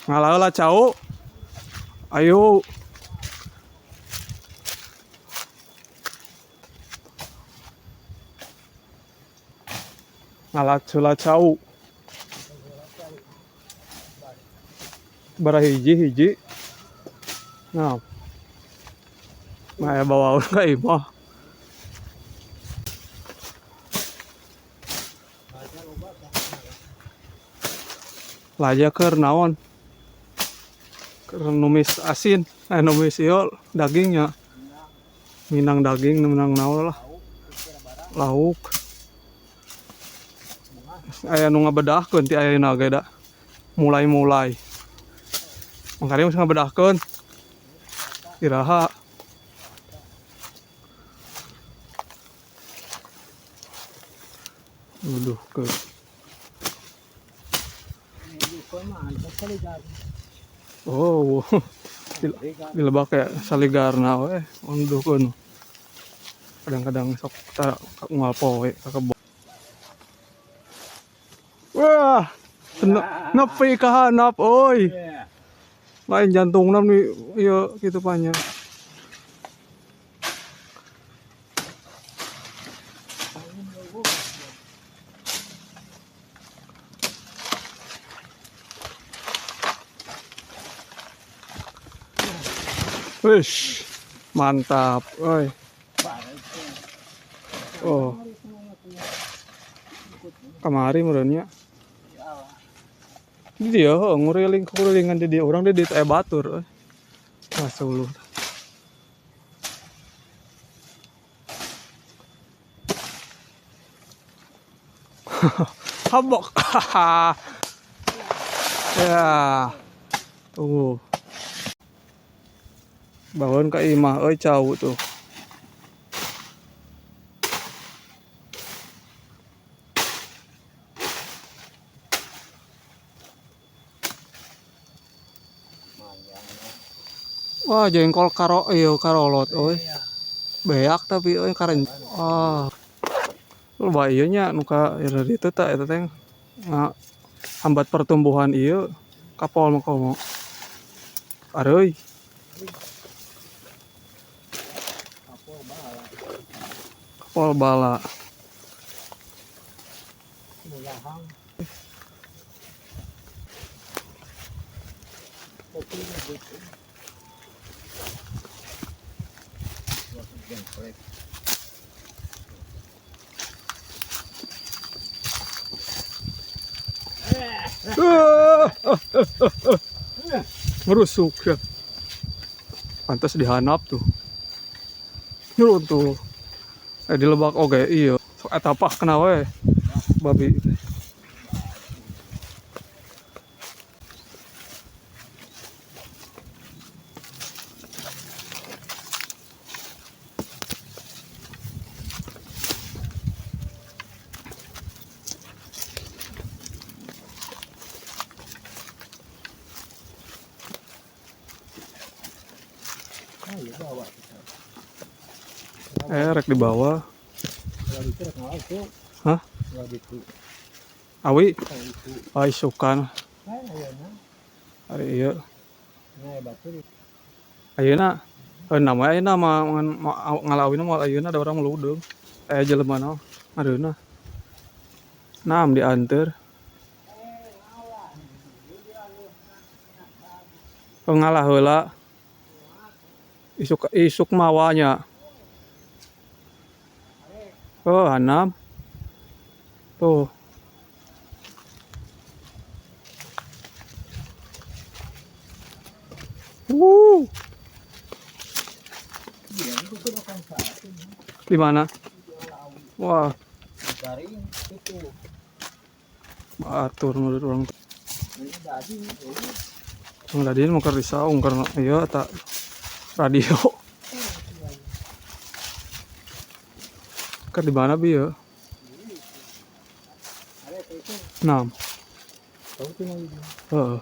Ngalah heula cau. Ayo. Ngalah heula cau. Bara hiji hiji. Nah. Nah, bawa ka imah. Laja keur naon? Keur numis asin, numis ieu dagingnya. Minang daging, minang naon lah. Lauk. Aya nu ngabedahkeun ti ayeuna ge da. Mulai-mulai. Mangkana geus ngabedahkeun. Iraha. Waduh ke. Oh, di lebak ya saligarna we unduhkeun. Kadang-kadang sok ta unggal poe ka kebon. Wah, nepi ka handap euy. Lain jantungna nih ieu kitu panya. Wish, mantap, oi. Oh, kamari meureunnya. Di dia heuh nguriling kurilingan di dia urang di dieu aya batur euy. Masuluh. Habok. Ya. Tunggu. Bangun ka imah euy cau tuh. Wah, jengkol karo ieu karolot euy. Beak tapi euy karen. Ah. Loba ieu nya nu ka ieu ditu tah eta teh hambat pertumbuhan ieu kapol mah komo. Areuy. Kapol bala. Merusuk ya. Pantas dihanap tuh. Nyeruntuh. Di lebak oge iya. Sok eta pak kena we. Babi. Rek di bawah. Hah? Awi? Ai sukan. Ari ieu. Ayeuna nama ayeuna mah ngalawina moal ayeuna da urang meludeung. Aya jelema naon ngareunah. Nam dianteur. Ngalah heula. Isuk isuk mawanya. Oh, hanap. Tuh. Wuh. Di mana? Wah. Batur menurut orang. Tadi mau ke saung karena iya tak radio. Ke di mana bi ya? 6. Heeh.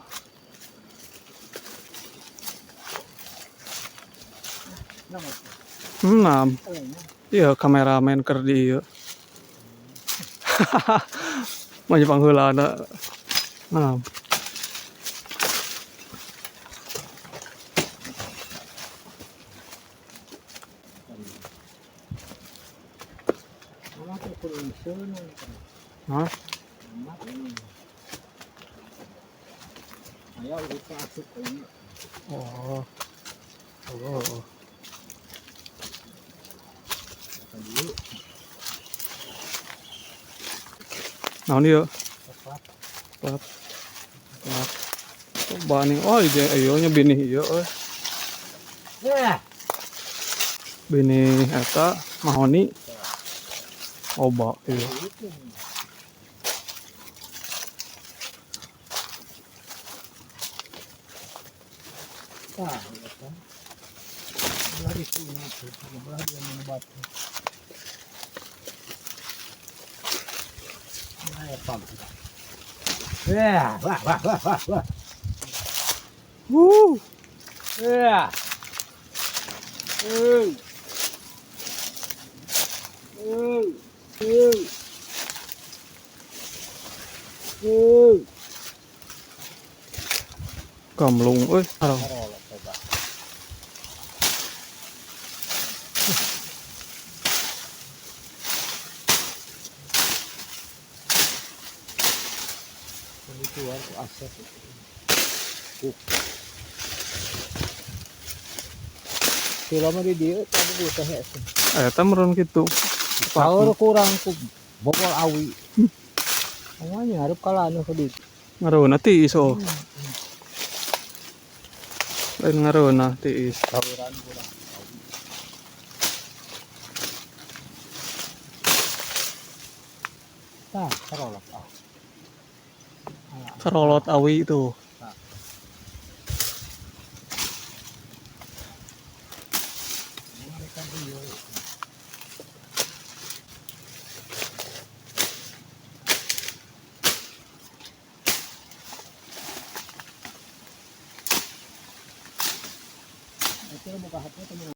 6. Iya kameramen keur di ieu. Mah pangheulana. 6. Hah? Aya udah asup ini. Oh. Oh. Oh. Dulu. Naon ieu? Coklat. Coklat. Coklat. Coba nih. Oh, ieu ieu nya binih ieu euy. Ya. Binih eta mahoni. Loba ieu. Tah, eta. Belah itu, belah dia mana batu. Nah, ya, pam. Ya, wah, wah, wah, wah, wah. Wuh. Ya. Hey. Hey. Hey. Hey. Kamlung euy. Aduh. Karolot coba. Ini keluar ku asep. Sila mah di dieu tadi bu teh hese. Eta meureun kitu. Saur kurang ku bobol awi. Namanya harap kalah anu ke ditu. Ngareuna tiis oh. Lain ngareuna tiis. Sauran kurang awi. Tah, karolot ah. Karolot awi itu. Mereka ieu. Itu buka HP temen.